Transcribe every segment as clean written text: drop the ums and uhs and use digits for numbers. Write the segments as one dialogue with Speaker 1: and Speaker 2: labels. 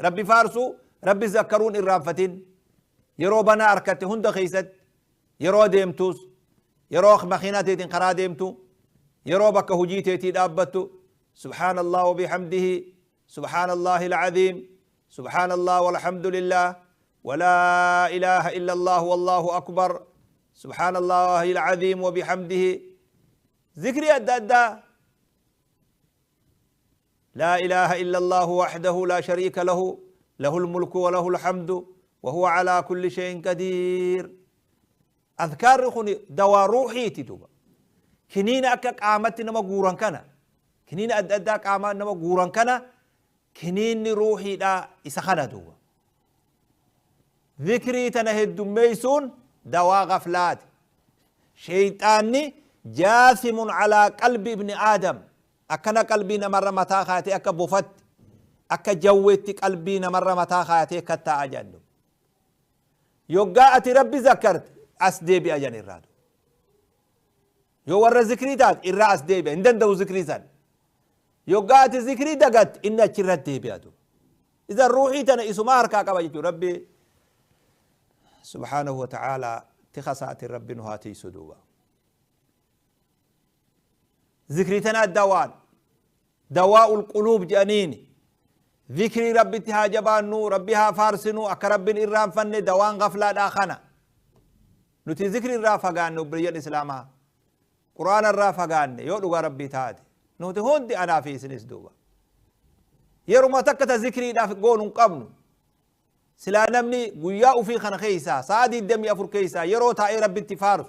Speaker 1: Rabbi faarsuu, Rabbi zakkaruun irraanfatin. Yeroo banaa arkatte hunda keeysatti, yeroo deemtus, yeroo makiinaa teetiin karaa deemtu, yeroo bakka hujii teetii dhaabbattu, سبحان الله وبحمده، سبحان الله العظيم، سبحان الله والحمد لله، ولا إله إلا الله والله أكبر، سبحان الله العظيم وبحمده، ذكري أدى أدى، لا إله إلا الله وحده لا شريك له، له الملك وله الحمد وهو على كل شيء قدير. أذكار خني دواء روحي تدوبا. كنين أكا قامت نما غوران كان، كنين أدى أدى قامت نما غوران كان، كنين روحي لا إسخنا دوبا. ذكري تنهد ميسون دواء غفلات. شيطاني جاثم على قلب ابن آدم. أكنا قلبي نمر متى خاتي أكا بفت، أكا جويت قلبي نمر متى خاتي كتا أجندو. يوغا أتي ربي ذكرت أسدي بي أجن الرادو. يو ور ذكري تات إرا أسدي بي إندن دو ذكري سن. يوغا أتي ذكري دقت إن أشرت دي بي أدو. إذا روحي تنا إسما هركا كما جتو ربي سبحانه وتعالى تخسات الرب نهاتي سدوبا. ذكري تنا الدوان دواء القلوب جانيني. ذكري ربي تهاجبانو ربها فارسنو أكرب الإرام فن دوان غفلة داخنا. نتي ذكري الرافقان بريان الإسلام قرآن الرافقان يقولوا ربي تهادي نتي هون دي أنا في سنس دوبا. يرو ما تكت ذكري داف قون قبل سلا نمني قياء في خن خيسا سادي الدم يفر كيسا يرو تاي ربي تفارس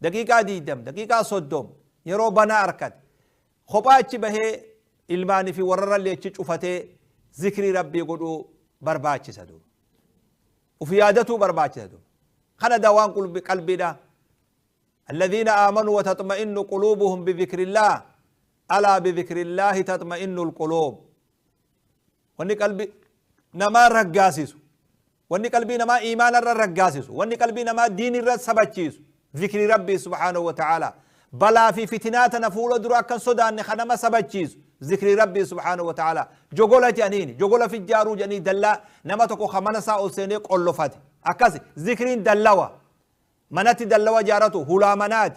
Speaker 1: دقيقة دي دم دقيقة صدوم يرو بنا أركد خباتش به الماني في ورر اللي تشوفته ذكري ربي قدو برباتش سدو وفي عادته برباتش سدو. خنا دوان قلب قلبنا الذين آمنوا وتطمئن قلوبهم بذكر الله ألا بذكر الله تطمئن القلوب. وني قلبي نما رقاسيسو، وني قلبي نما إيمان الرقاسيسو، وني قلبي نما دين الرسبتشيسو ذكر ربي سبحانه وتعالى. بلا في فتنات نفول درا كان سودان خنما سبتشيسو ذكر ربي سبحانه وتعالى. جوجولا جانيني جوجولا في الجارو جاني دلا نما تكو خمنا سا أوسيني قلفات أكاسي ذكرين دلوا مناتي دلوا جارتو هلا منات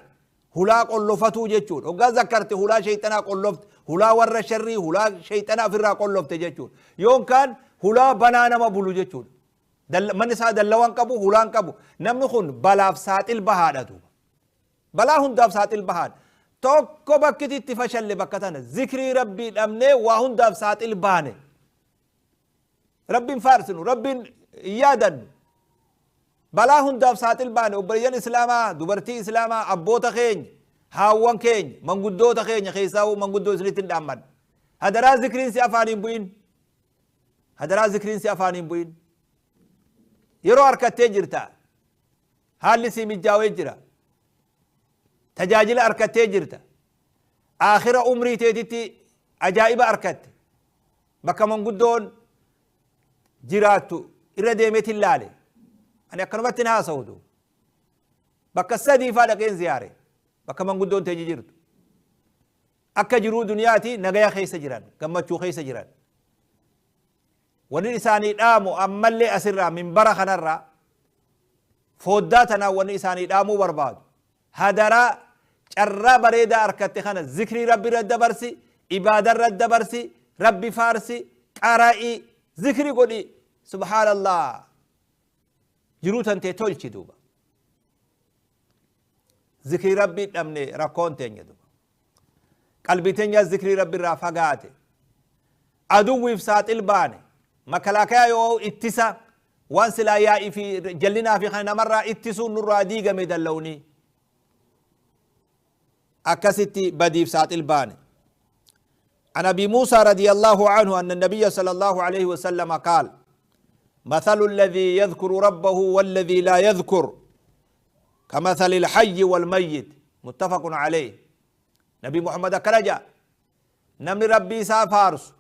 Speaker 1: هلا قلفتو جتشون وقا ذكرت هلا شيطانا قلفت هلا ور شري هلا شيطانا فرا قلفت جتشون يوم كان هلا بنانا ما بلو جتشون دل من سا دلوان كبو هلان كبو نمنخون بلاف سات البهادة بلا هن داف سات البهاد توكو بكتي تفشل لبكتنا ذكري ربي الأمني وهن داف سات البانه ربي فارسنو ربي يادن بلا هن داف سات البانه وبريان إسلاما دبرتي إسلاما أبوتا خين هاوان كين من قدوتا خين خيساو من قدو سنتين دامن هذا را ذكرين سي أفانين بوين هذا را ذكرين سي أفانين بوين يرو أركتي جرتا هالي سي مجاوي جرا تجاجل أركتي جرتا آخر عمري تيتي عجائب أركت بكا من قدون جراتو إرى ديمتي اللالي أنا أكرمت ناسودو بكا السدي فالقين زياري بكا من قدون تيجي جرتو أكا جرو دنياتي نغيا خيس جران كما تشو خيس جران ونساني دامو أما اللي أسرى من برخ نرى فوداتنا ونساني دامو برباد هدرا جرى بريدا أركتي خنا ذكري ربي رد برسي إبادة رد برسي ربي فارسي قرائي ذكري قولي سبحان الله جروتن تي تولشي دوبا ذكري ربي دمني ركون تنيا دوبا قلبي تنيا ذكري ربي رافقاتي عدو في ساعة الباني مكلاكا يو اتسا وانسلا يا في جلنا في خنا مرة اتسو نور ديغا مدلوني أكستي بدي في ساعة الباني. عن أبي موسى رضي الله عنه أن النبي صلى الله عليه وسلم قال مثل الذي يذكر ربه والذي لا يذكر كمثل الحي والميت متفق عليه. نبي محمد كرجا نمني ربي سا فارس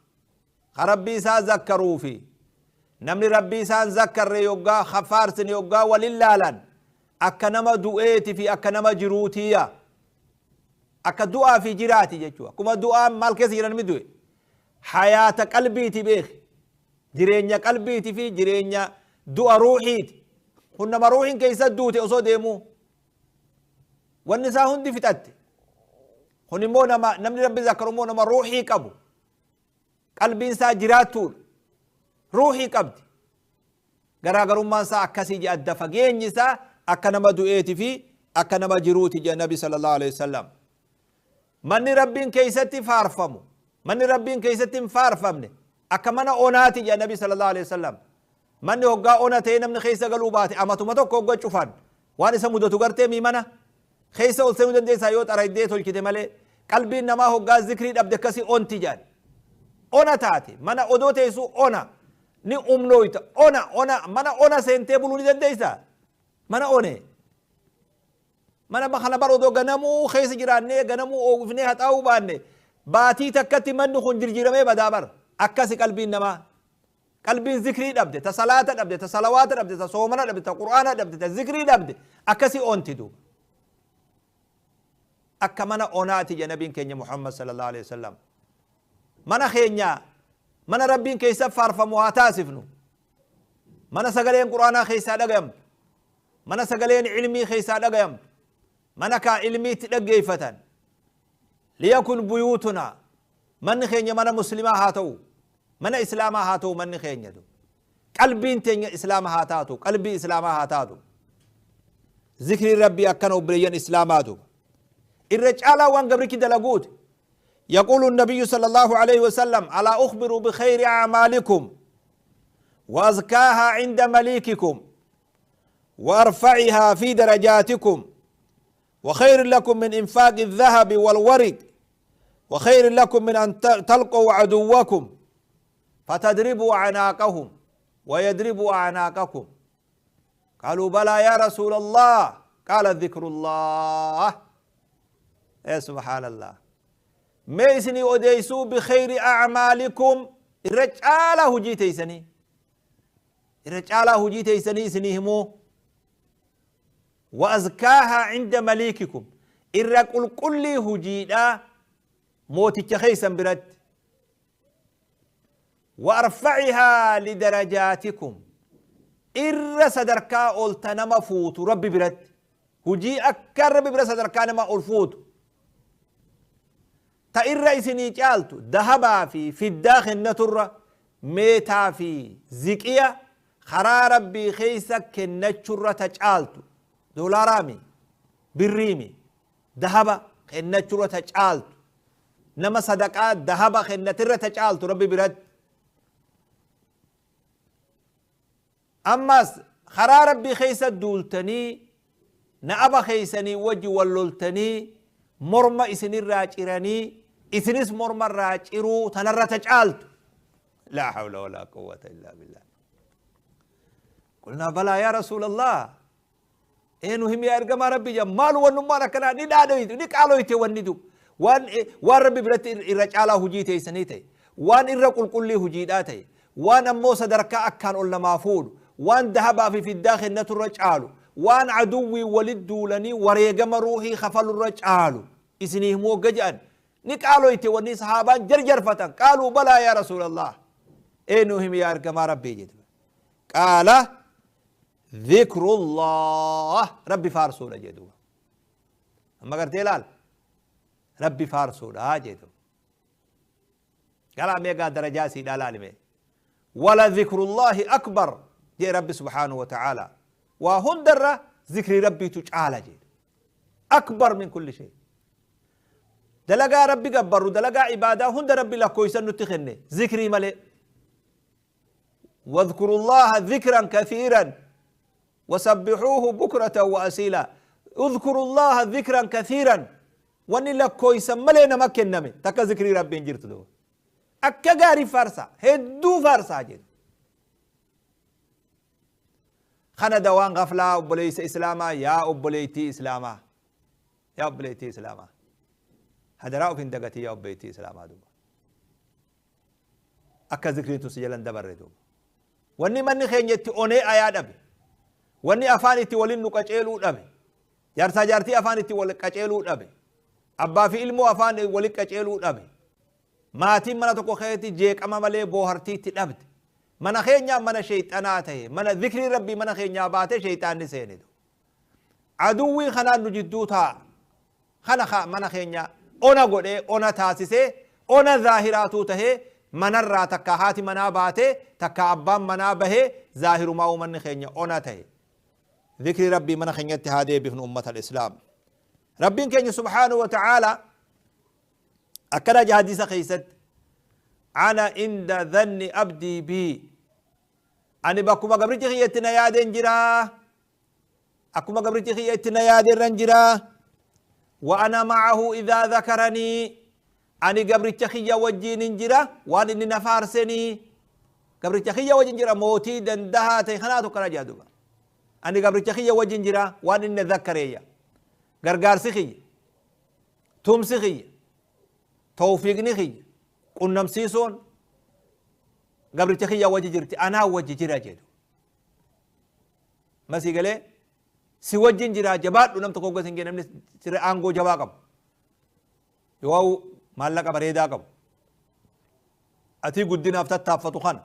Speaker 1: ربي سا ذكروا في نمني ربي سا ذكر يوغا خفارس يوغا وللالن أكنما دعيتي في أكنما جروتيا أكا دعاء في جراتي جتوا كما دعاء مال كيس جران مدوي حياة قلبي تبيخ Jireenya qalbiiti fi jireenya du'a ruuhiiti. Kun nama ruuhiin keessa duute osoo deemuu wanni isaa hundi fixatte. Kun immoo nama namni rabbi zakkaru immoo nama ruuhii qabu, qalbiin isaa jiraattuudha, ruuhii qabdi. Garaagarummaan isaa akkasii je, adda fageenyi isaa akka nama du'eeti fi akka nama jiruuti je Nabi sallallahu alaihi wasallam. Manni rabbiin keessatti faarfamu, manni rabbiin keessatti hin faarfamne akka mana onaati je Nabi sallallahu alaihi wasallam. Manni hoggaa ona ta'ee namni keessa galuu baate, amatuma tokko hogga cufan waan isa mudatu gartee mii mana keessa ol seenuu dandeessaa yoo xaraydee tolchite malee. Qalbiin namaa hoggaa zikrii dhabde akkasii onti jedhan, ona taate. Mana odoo teessu ona ni umnooyta, ona ona mana ona seentee buluu ni dandeessaa? Mana one, mana kana bar odoo ganamuu keessa jiraannee, ganamuu oofnee haxaa'uu baanne, baatii takkatti manni kun jirjiiramee badaa bar. Akkasi qalbiin namaa. Qalbiin zikrii dhabde, ta salaata dhabde, ta salawaata dhabde, ta soomana dhabde, ta qur'aana dhabde, ta zikrii dhabde, akkasi onti duuba. Akka mana onaati jedha nabiin keenya Muhammad sallallahu alaihi wasallam. Mana keenya mana rabbiin keessa faarfamu haa taasifnu. Mana sagaleen qur'aanaa keessaa dhagayamtu, mana sagaleen ilmii keessaa dhagayamtu, mana kaa ilmiitti dhaggeeffatan. Liyakun buyuutunaa, manni keenya mana muslimaa haa ta'u, mana islaamaa haa ta'u manni keenya du. Qalbiin teenya islaama haa taatu, qalbii islaamaa haa taatu. Zikriin rabbii akkana obboleeyyan islaamaa duuba. Irra caalaa waan gabrichi dalaguuti. يقول النبي صلى الله عليه وسلم: ألا أخبر بخير أعمالكم وأزكاها عند مليككم وأرفعها في درجاتكم وخير لكم من إنفاق الذهب والورق وخير لكم من أن تلقوا عدوكم فتضربوا أعناقهم ويضربوا أعناقكم؟ قالوا: بلى يا رسول الله. قال: ذكر الله. يا سبحان الله. ميسني أديسو بخير أعمالكم، الرجال هجيتيسني، الرجال هجيتيسني سنيهمو، وأزكاها عند مليككم، الرجل كل هجيدا موتك خيسا برد، وأرفعها لدرجاتكم، إر صدركا أولتنما فوت ربي برد، هجي أكر ربي برد صدركا نما ألفوت. تا إر إسني جالتو ذهبا في الداخل نترة ميتا في زكية خرا ربي خيسا كنتشرة تجالتو دولارامي بالريمي ذهبا كنتشرة تجالتو نما صدقات ذهبا كنترة تجالتو ربي برد. أما خرا ربي خيسا دولتني نأبا خيسني وجي ولولتني مرمى إسني راجراني إسنس مرمى راجرو تنرى تجالت. لا حول ولا قوة إلا بالله. قلنا: بلى يا رسول الله. إنه هم يا إرجما ربي جمال ونما كنا ندادويت نكالويت وندو وان وان ربي برت الرجالة هجيتي سنيتي وان الرجل كل هجيداتي وان أموس دركا أكان ولا مافول وان ذهب في الداخل نتر رجاله وان عدوي ولد دولني وريجم روحي خفل الرجال إسنيه مو ججان نكالويت وني صحابان جرجر فتن. قالوا: بلى يا رسول الله. إنهم يا إرجما ربي جد. قال: ذكر الله. ربي فارسولا جدوا. أما قرتي لال ربي فارسولا جدوا. قال أمي قال درجة سيدا لالمي ولا ذكر الله أكبر جي ربي سبحانه وتعالى. وهندر ذكر ربي تجعل جد أكبر من كل شيء. دلقا ربي قبرو دلقا عبادة هند ربي لكويسا نتخني ذكري ملي. واذكروا الله ذكرا كثيرا وسبحوه بكرة وأسيلا. اذكروا الله ذكرا كثيرا واني لكويسا ملي نمكن نمي تكا ذكري ربي انجرت دو أكا غاري فارسا هدو فارسا جد. خنا دوان غفلة أبوليس إسلاما يا أبوليتي إسلاما يا أبوليتي إسلاما هذا رأو في دقتي يا أبوليتي إسلاما دوبا أكا ذكري تسجلن دبر دوبا واني من خين يتي أوني آيات أبي واني أفاني تي ولين نقاچيلو أبي جارسا جارتي أفاني تي ولين قاچيلو أبي أبا في علمو أفاني ولين قاچيلو أبي maatiin mana tokko keessatti jeeqama malee boohartiitti dhabde. Mana keenyaa mana shayxanaa tahe, mana zikrii Rabbii mana keenyaa baate shayxaanni seene. Aduwwii kanaan nu jidduu taa'a. Kana mana keenya ona godhee ona taasisee ona zaahiraatuu tahee manarraa takka haati manaa baatee takka abbaan manaa bahee zaahirumaa uummanni keenya ona tahe. Zikrii Rabbii mana keenyatti haa deebifnu, ummata al-Islaam. Rabbiin keenya subhaanahu wa ta'aala akkana jedha hadiisa keessatti: "Ana inda dhanni abdii bii", ani bakkuma gabrichi kiyya itti na yaadeen jiraa, akkuma gabrichi kiyya itti na yaadeerran jiraa. "Wa ana ma'ahu idhaa dhakaranii", ani gabricha kiyya wajjiinin jira waan inni na faarsenii. Gabricha kiyya wajjin jira. Mootii dandahaa ta'e kanaatu akkana jedha duba: ani gabricha kiyya wajjin jira waan inni na dhakkareeyya. Gargaarsi kiyya, tumsi kiyya, tawfiiqni kiyya, qunnamsiisuun gabricha kiyya wajji jirti, anaa wajji jira jedhu. Masii galee si wajjin jira, jabaadhu. Nam tokko hoggas hin jee, namni sirra aangoo jabaa qabu yoo maallaqa bareedaa qabu, atii guddinaaf tattaaffatu kana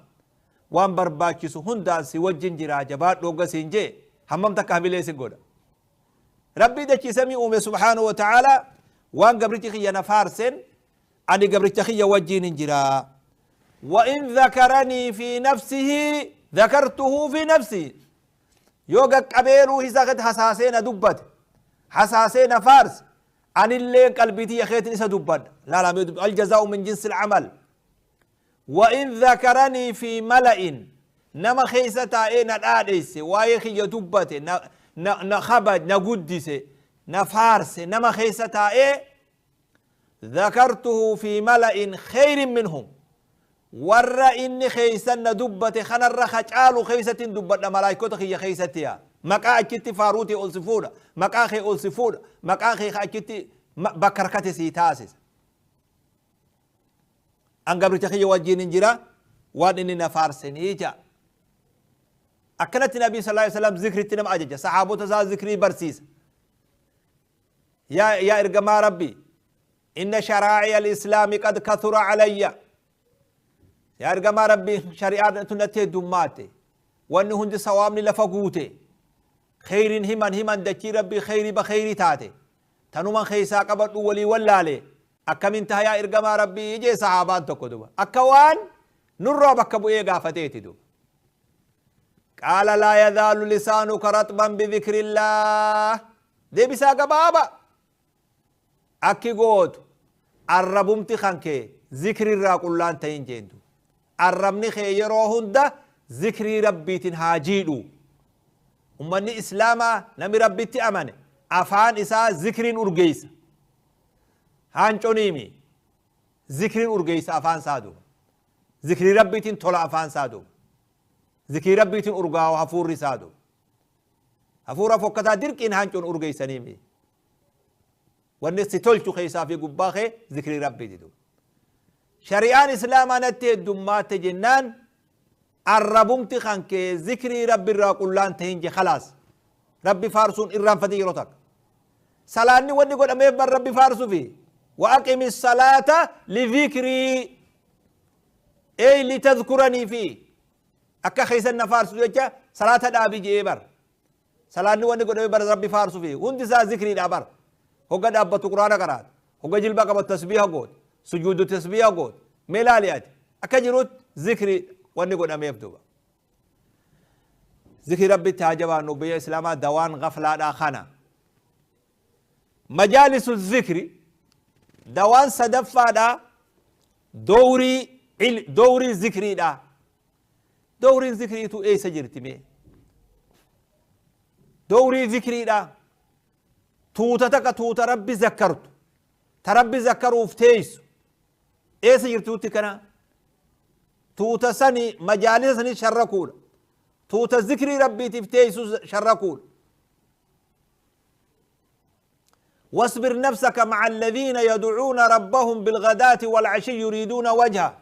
Speaker 1: waan barbaachisu hundaan si wajjin jira, jabaadhu hoggas hin jee, hammam takka hamilee si godha. Rabbii dachii samii uume subhaanahu wa ta'aalaa waan gabrichi kiyya na faarseen ani gabricha kiyya wajjiin hin jira. "Wa in dhakaranii fi nafsihi dhakartuhu fi nafsii", yoo gaqqabeeluu isaa keessatti hasaasee na dubbate, hasaasee na faarse, anillee qalbii tiyya keetiin isa dubbadha. Laalamee الجزاء من جنس العمل. "وإن ذكرني في ملأ", nama keessa taa'ee na dhaadheesse, waa'ee kiyya dubbate, na kabaj, na guddise, na faarse, nama keessa taa'ee, "ذكرته في ملأ خير منهم", warra inni keeysan na dubbate kanarra kacaalu keeysatin dubbadha. Malaayikota kiyya keeysatti yaa maqaa achitti faaruuti ol si fuudha, maqaa kee ol si fuudha, maqaa kee ka achitti bakka harkate sii taasisa. An gabricha kiyya wajjiin hin jira waan inni na faarsenii jaa. Akkanatti Nabii صلى الله عليه وسلم zikritti nama ajaja, sahaabota isaa zikrii barsiisa. Yaa ergamaa Rabbi, "إن شرائع الإسلام قد كثر علي", yaa ergamaa Rabbi, shari'aan tunatti heddummaate, wanni hundi sawaabni lafa guute, kheyriin himan himan, dachii Rabbii kheyrii ba kheyrii taate, tanuman keeysaa qabadhu walii wallaale, akkamin taha yaa ergamaa Rabbii jee sahaabaan tokko duba, akka waan nurraa bakka bu'ee gaafateeti duba. "قال لا يزال لسانك رطبا بذكر الله", deebisaa gabaaba: akki gootu arrabumti kan kee zikrirraa qullaan ta'in jeentu. Arrabni kee yeroo hunda zikrii Rabbiitiin haa jiidhu. Ummanni Islaamaa, namni Rabbitti amane, afaan isaa zikriin urgeeysa. Haanconiimi zikriin urgeeysa afaan isaa duuba. Zikrii Rabbiitiin tola afaan isaa duuba. Zikrii Rabbiitiin urgaawa hafuurri isaa duuba. Hafuura fokkataa dirqiin haancoon urgeeysaniimi. Wanni si tolchu keessaa fi gubbaa kee zikrii Rabbiiti duuba. Shari'aan Islaamaa natti heddummaatte jennaan, arrabumti kan kee zikrii Rabbi irraa qullaan tahin je. خلاص, Rabbi faarsuun irraanfate. Yeroo takka salaanni wanni godhameef bar Rabbi faarsufi. "وأقم الصلاة لذكري", أي لتذكرني في, akka keeysan na faarsu jecha salaata dhaabi jee bar. Salaanni wanni godhameef bar Rabbi faarsufi. Hundi isaa zikriidha bar. Hogga dhaabbatu Quraana qaraata, hogga jilba qabatu tasbiiha goota, sujuudu tasbiiha goota. Mee laali ati, akka jirutti zikri wanni godhameef duuba. Zikri Rabbitti haa jabaannu, biyya Islaamaa. Dawaan gaflaadhaa kana, مجالس الذكر. Dawaan sadaffaadha dowrii zikriidha. Dowriin zikriitu eessa jirti mee? Dowrii zikriidha, tuuta takka, tuuta Rabbi zakkartu, ta Rabbi zakkaruuf teeysu eessa jirtuutti kana? Tuuta sani, majaalisa sani sharrakuudha. Tuuta zikrii Rabbiitiif teeysu sharrakuudha. "واصبر نفسك مع الذين يدعون ربهم بالغداة والعشي يريدون وجهه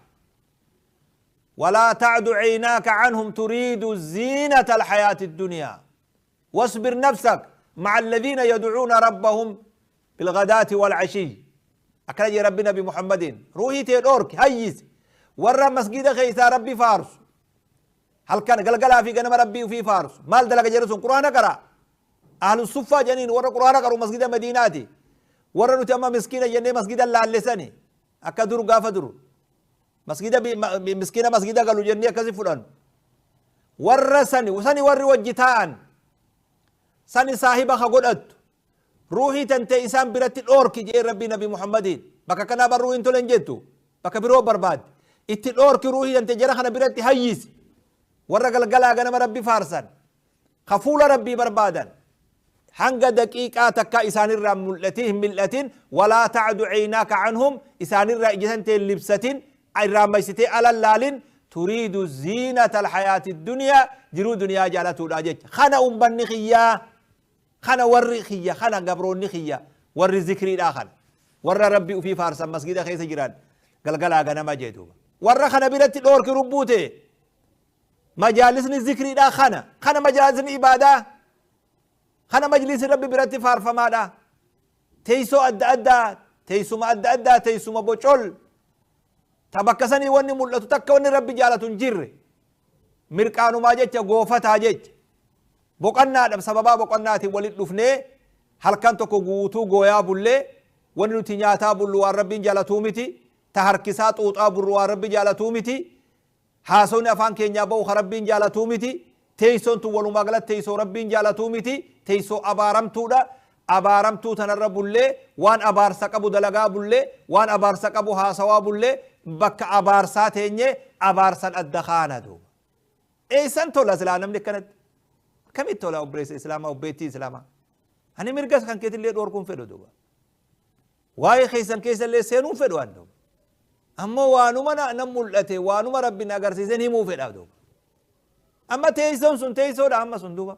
Speaker 1: ولا تعد عيناك عنهم تريد زينة الحياة الدنيا". واصبر نفسك مع الذين يدعون ربهم بالغداة والعشي. أكرج ربنا بمحمد روحي تيدورك هيس ورا مسجد خيسا ربي فارس. Halkan galgalaa fi ganama Rabbii ufii faarsu. Maal dalaga jarri sun? Qur'aana qara'a. Ahlu suffaa jedhaniin warra Qur'aana qaru masgida Madiinaati. Warra nuti amma miskiina jennee masgida laallesani. Akka dur gaafa dur. Masgida miskiina masgida galu jennee akkasi fudhannu. Warra sani sani warri wajji taa'an sani saahiba ka godhattu. Ruuhii tantee isaan biratti dhoorki jee Rabbii Nabi Muhammadiin. Bakka kanaa bar ruuhiin tole hin jettu. Bakka biroo barbaaddi. Itti dhoorki ruuhii tantee jara kana biratti hayyisi. Warra galgalaa ganama Rabbi faarsan. Ka fuula Rabbii barbaadan. Hanga daqiiqaa takkaa isaanirraa mul'atin hin mil'atin, walaa ta'du ceynaaka canhum, isaanirraa ija tantee hin libsatin, irraa maysitee ala hin laalin, turiidu ziinata alhayaati duniyaa, jiruu duniyaa jaalatuudha jecha. Kana ummanni kiyyaa, kana warri kiyya, kana gabroonni kiyya, warri zikriidhaa kana. Warra Rabbi ufii faarsan masgida keessa jiran galgalaa ganama jee duuba. Warra kana biratti dhoorki lubbuu tee. Majaalisni zikriidhaa kana. Kana majaalisni ibaadaa. Kana majlisni Rabbi biratti faarfamaadha. Teessoo adda addaa, teessuma adda addaa, teessuma bocol. Ta bakka sanii wanni mul'atu takka wanni Rabbi jaalatu hin jirre. Mirqaanumaa jecha, goofataa jecha. Boqannaadhaaf, sababaa boqonnaatiin walitti dhufnee halkan tokko guutuu gooyaa bullee, wanni nuti nyaataa bullu waan Rabbiin jaalatuu miti. Ta harkisaa xuuxaa bullu waan Rabbi jaalatuu miti. Haasawni afaan keenyaa ba'u ka Rabbiin jaalatuu miti. Teessoon tun walumaa galatti teessoo Rabbiin jaalatuu miti. Teessoo abaaramtuudha. Abaaramtuu tanarra bullee, waan abaarsa qabu dalagaa bullee, waan abaarsa qabu haasawaa bullee, bakka abaarsaa teenyee abaarsan adda kaana duuba. Eessan tola silaa namni akkanatti? Akkamitti tola, obboleessa Islaamaa, obboleettii Islaamaa? Ani mirga kan keetillee dhoorkuun fedhu duuba. Waa'ee keessan keessallee seenuun fedhu an duuba. Ammoo waanuma na mul'ate, waanuma Rabbi na agarsiiseen himuu fedha duuba. Amma teessoon sun teessoodha amma sun duuba.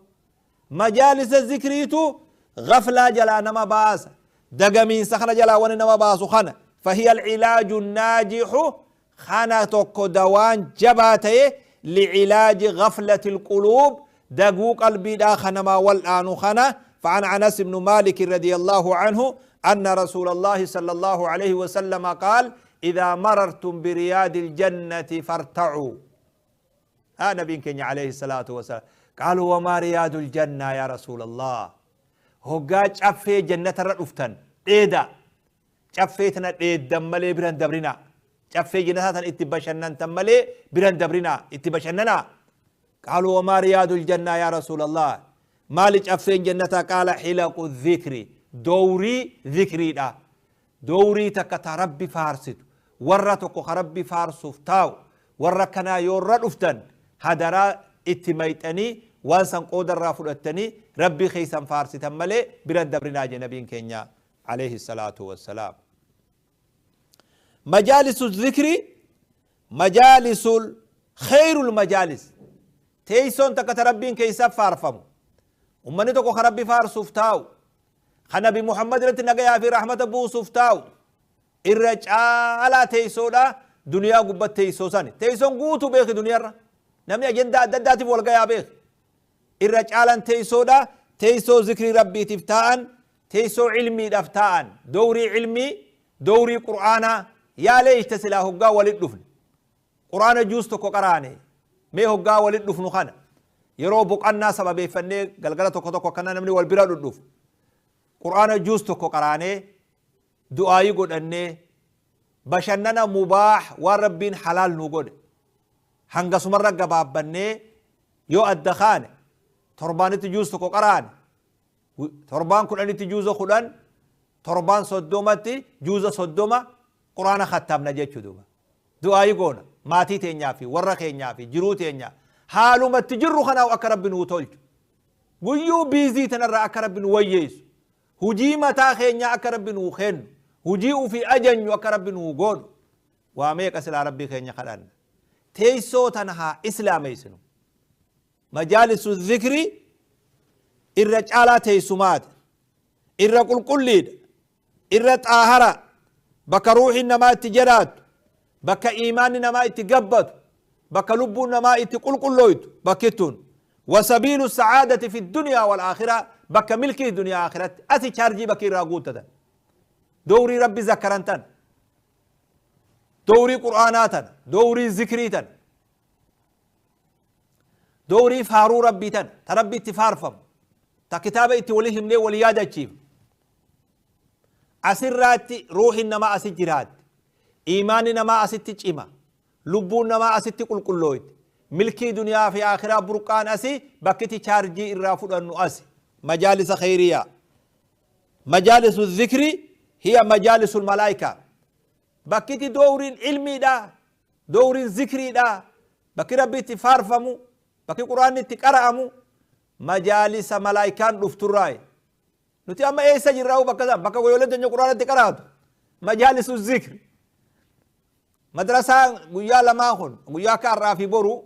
Speaker 1: Majaalisa zikriitu ghaflaa jalaa nama baasa. Dagamiinsa kana jalaa wani nama baasu kana. Fahiya al-ilaaju naajihu, kana tokko dawaan jabaa ta'e, li'ilaaji ghaflati al-quluub, daguu qalbiidhaa kan namaa wal'aanu kana. فعن أنس بن مالك رضي الله عنه أن رسول الله صلى الله عليه وسلم قال: إذا مررتم برياض الجنة فارتعوا. ها نبي كenya عليه الصلاة والسلام. قالوا: وما رياض الجنة يا رسول الله؟ Hoggaa caffee jannata irra dhuftan dheeda, caffee tana dheeddan malee biran dabrinaa, caffee jannataa tan itti bashannantan malee biran dabrinaa, itti bashannanaa. قالوا: وما رياض الجنة يا رسول الله؟ Maali caffeen jannataa? قال: حلق الذكر, dowrii zikriidha, dowrii takka ta Rabbi faarsitu, warra tokko ka Rabbi faarsuuf taa'u. Warra kanaa yoorra dhuftan hadaraa itti mayxanii waan san qoodarraa fudhattanii Rabbi keessan faarsitan malee biran dabrinaa je nabiin keenya عليه الصلاة والسلام. مجالس الذكر مجالس خير المجالس. Teeysoon takka ta Rabbiin keessa faarfamu, ummanni tokko ka Rabbi faarsuuf taa'u, ka Nabi Muhammad irratti nagayaa fi rahmata buusuuf taa'u, irra caalaa teeysoodha duniyaa gubbat teeysoo sani. Teeysoon guutuu beeki, duniyaarra namni ajandaa adda addaatiif wal gayaa beeki, irra caalan teeysoodha teeysoo zikrii Rabbiitiif taa'an, teeysoo cilmiidhaaf taa'an, dowrii cilmii, dowrii Qur'aanaa. Yaa leeyta silaa hoggaa walit dhufne Qur'aana juus tokko qaraane. Mee hoggaa walit dhufnu kana yeroo boqannaa sababeeffannee galgala tokko tokko akkana namni wal bira dhudhufu Qur'aana juus tokko qaraanee, du'aayii godhannee, bashannana mubaax waan Rabbiin halaal nu godhe hangasumarra gabaabbannee yoo adda kaane, torbaanitti juus tokko qaraane, torbaan 10tti juuza 10, torbaan 30tti juuza 30 Qur'aana kattabna jechuu duuba. Du'aayii goona maatii teenyaa fi warra keenyaa fi jiruu teenyaa haalumatti jirru kanaaf akka Rabbi nuu tolchu, guyyuu busy tanarraa akka Rabbi nu wayyeessu, hujii mataa keenyaa akka Rabbi nuu kennu, hujii ufii ajanyu akka Rabbi nuu godhu, waa meeqa silaa Rabbii keenya kadhanna. Teessoo tana haa islaameessinu. Majaalisu zikrii irra caalaa teessumaati, irra qulqulliidha, irra xaahara, bakka ruuxiin namaa itti jiraattu, bakka iimaanni namaa itti gabbatu, bakka lubbuun namaa itti qulqullooytu bakkittuun. وسبيل السعادة في الدنيا والآخرة, bakka milkii duniyaa akhiratti asi chaarjii bakki irraa guuttatan dowrii Rabbi zakkaran tan, dowrii Qur'aanaa tan, dowrii zikrii tan. Doorii faaruu rabbii tana ta rabbi itti faarfamu, ta kitaaba itti wali himnee wali yaadachiifnu. Asirraatti ruuhin namaa asi jiraatti, iimaanni namaa asitti cima, lubbuun namaa asitti qulqullooyti, milkii duniyaa fi akhiraa burqaan asi. Bakkiti chaarjii irraa fudhannu asi, majaalisa kheyriyaa. Majaalisu zikri hiya majaalisu malaayikaa. Bakkiti doowriin ilmiidha, doowriin zikriidha, bakki rabbi itti faarfamu, bakki quraanni itti qara'amu majaalisa malaayikaan dhufturraayi. Nuti amma eessa jirraa? Bakka san, bakka goyoleen teenya quraana itti qara'atu, majaalisu zikri. Madrasaan guyyaa lamaan kun, guyyaa akka har'aa fi boru,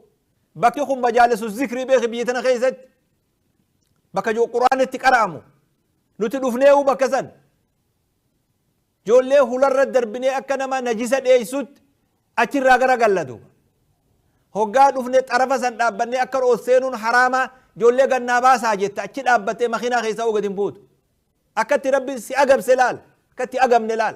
Speaker 1: bakki kun majaalisu zikrii. Beeki, biyya tana keessatti bakka quraanni itti qara'amu nuti dhufneewu bakka san ijoollee hularra darbinee akka nama najisa dheeysutti achirraa gara galla duuba. Hoggaa dhufne xarafa san dhaabbannee akka ol seenuun haraama, ijoollee gannaa baasaa jetta. Achi dhaabbattee makiinaa keessaa gadi hin buutu. Akkatti rabbi si agabse laal, akkatti agamne laal.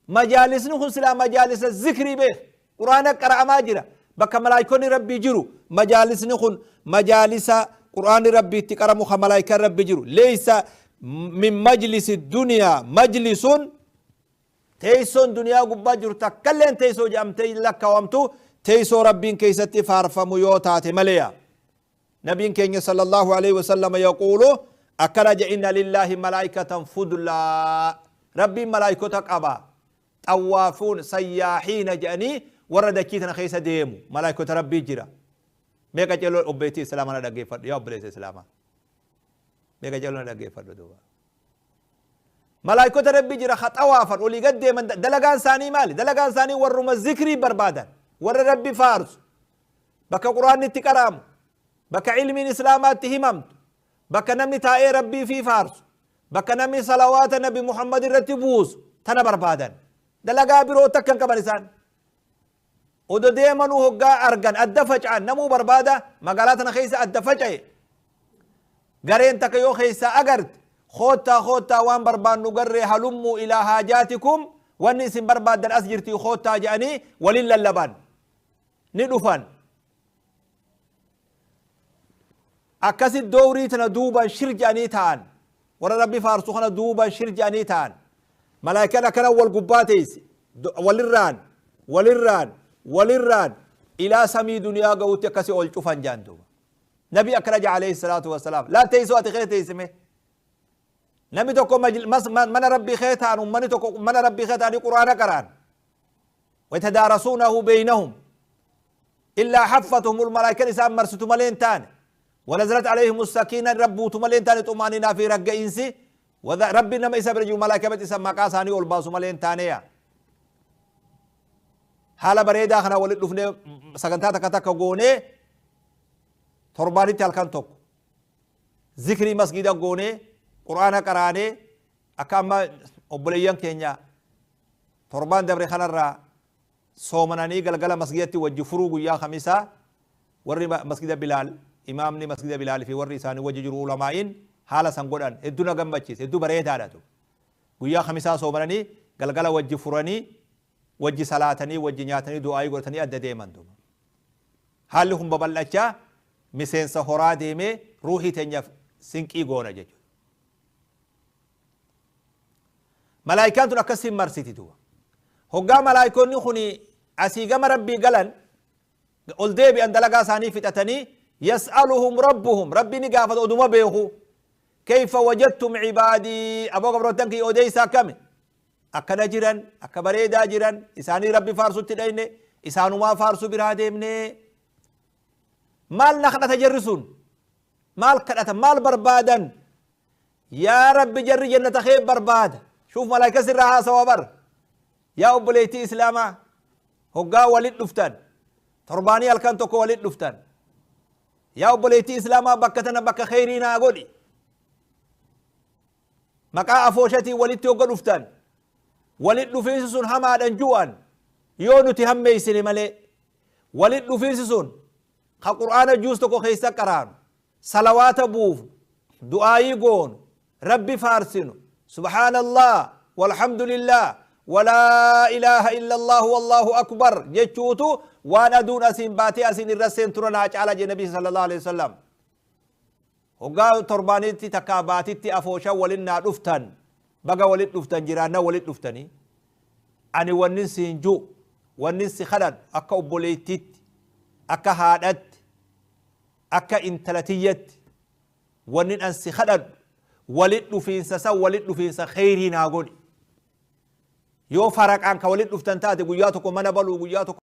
Speaker 1: Majaalisni kun silaa majaalisa zikrii. Beek, quraana qara'amaa jira, bakka malaayikonni rabbii jiru. Majaalisni kun majaalisa quraanni rabbii itti qaramu, ka malaayikaan rabbi jiru. ليس من مجلس الدنيا مجلس. Teeysoon duniyaa gubbaa jiru takkalleen teeysoo jedhamtee lakkaawamtu teeysoo rabbiin keessatti faarfamu yoo taate maleya. Nabiin keenya صلى الله عليه وسلم يقول, akkana je: إن لله ملائكة فضلى. Rabbiin malaayikota qaba, طوافون سياحين jedhanii warra dachii tana keessa deemu malaayikota rabbii jira. Meeqa celoo obbeetii islaamaa na dhaggeeffadhu, yaa obboleessa islaamaa, meeqa celoo na dhaggeeffadhu duuba. Malaayikota rabbii jira ka xawaafan, olii gad deeman. Dalagaan isaanii maali? Dalagaan isaanii warruma zikrii barbaadan, warra rabbi faarsu, bakka quraanni itti qara'amu, bakka ilmiin islaamaatti himamtu, bakka namni taa'ee rabbii fi faarsu, bakka namni salawaata nabi Muhammad irratti buusu tana barbaadan. Dalagaa biroo takka hin qaban isaan. Odo deemanuu hoggaa argan adda faca'an. Namuu barbaada magaalaa tana keessa adda faca'e. Gareen takka yoo keessaa agarte, "Koottaa, koottaa, waan barbaannu garree, هلموا إلى حاجاتكم, wanni isin barbaaddan as jirti, koottaa," jedhanii walin lallaban, ni dhufan. Akkasit dowrii tana duuban shir jedhanii ta'an, warra rabbi faarsu kana duuban shir jedhanii ta'an. Malaayikaan akkana wal gubbaa teessi, walirraan walirraan walirraan ilaa samii duniyaa ga'utti akkasi ol cufan jaan duuba. Nabi akkana jedha عليه الصلاة والسلام. Laal, teessoo ati kee teessime, namni tokko mana rabbii kee ta'an, ummanni tokko mana rabbii kee ta'anii quraana qara'an, ويتدارسونه بينهم إلا حفتهم الملائكة, إسان مرستو ملين تاني, ونزلت عليهم السكينة, ربوت ملين تاني, طمأنينة في رق إنسي ربي نما إسا برجو ملائكة بت إسا مقاساني والباسو ملين تانيا. Haala bareedaa kana walit dhufnee sagantaa takka takka goonee, torbaanitti halkan tokko zikrii masgida goonee, quraana qaraanee, akka amma obboleeyyan keenya torbaan dabre kanarraa soomananii galgala masgidatti wajji furuu guyyaa kamisaa, warri masgida Bilaal, imaamni masgida Bilaal fi warri isaanii wajji jiru ulamaa'iin haala san godhan hedduu na gammachiise, hedduu bareedaadha. Guyyaa kamisaa soomananii galgala wajji furanii, wajji salaatanii, wajji nyaatanii, du'aayii godhatanii adda deeman duuba. Haalli kun babal'achaa miseensa horaa deemee ruuhii teenyaaf sinqii goona jechuudha. Malaayikaan tun akkasiin marsiti duuba. Hoggaa malaayikoonni kun asii gama rabbii galan, ol deebi'an, dalagaa isaanii fixatanii, يسألهم ربهم, rabbi ni gaafata oduma beeku: "كيف وجدتم عبادي? Aboo, gabroottan kiyya odeeysaa akkami akkana jiran? Akka bareedaa jiran. Isaanii rabbi faarsutti dhayne, isaanumaa faarsu biraa deemne. Maal na kadhata jarri sun? Maal kadhata? Maal barbaadan? Yaa rabbi, jarri jannata kee barbaada." شوف, malaayika sirraa haasawa bar. Yaa obboleettii islaamaa, hoggaa walit dhuftan, torbaanii halkan tokko walit dhuftan, yaa obboleettii islaamaa, bakka tana bakka kheyrii naa godhi. Maqaa afooshatii walitti hogga dhuftan, walit dhufiinsi sun hamaadhan ju'an yoo nuti hammeeysine malee. Walit dhufiinsi sun ka qur'aana juus tokko keessa qaraanu, salawaata buufnu, du'aayii goonu, rabbi faarsinu, سبحان الله والحمد لله ولا إله إلا الله والله أكبر jechuutu. Waan aduun asiin baatee asiin irra seentura naa caala jee Nabi sallallahu alaihi wasallam. Hoggaa torbaanitti takkaa baatitti afooshan walin naa dhuftan, baga walit dhuftan, jiraanna walit dhuftanii. Ani wannin siin ju, wannin si kadhadhu akka obboleettiitti, akka haadhatti, akka intalatiyyatti, wannin an si kadhadhu walit dhufiinsa san walit dhufiinsa kheyrii naa godhi. Yoo faraqaan ka walit dhuftan taate, guyyaa tokko mana baluu, guyyaa tokko